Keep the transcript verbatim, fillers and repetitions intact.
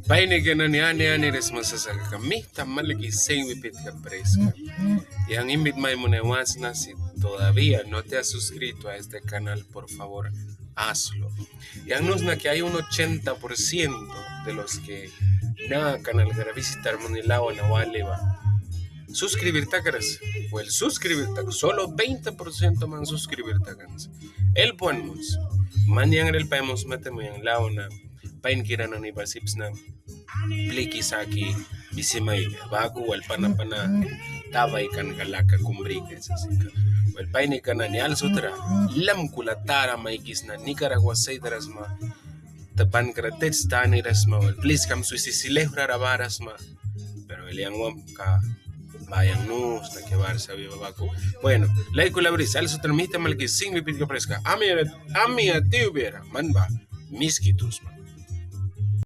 Pain nani ani ani ras ma sasaka mihta malki sin wipitka preska. Yang invit mai muni wasna, si todavía no te has suscrito a este canal, por favor, hazlo. Yang nu sna que hay un ochenta por ciento de los que na canal kara visitar muni lawana wali ba suscribir takras. Wel, suscribir tak, solo veinte por ciento man suscribir takras. El puan muns. Man yang ril pain muns mate mu yang lawana. Pain kira nani ba sip sna pliki saki bisi mai baku wal pana pana tabai kan ka laka kum brika sasika. Wel, pain ika nani al sutra lam kula tara maikisna Nicaragua saidras ma, tapan kra tets taniras ma, wel, plis kam swisi si lehra ra baras ma. Pero el yang wamka ba yang nu sna que bar sabi ba baku. Bueno, laiku labris al sutra mihta malki sin wipitka preska. Ami, ami ati ubiera man ba Miskitu sma.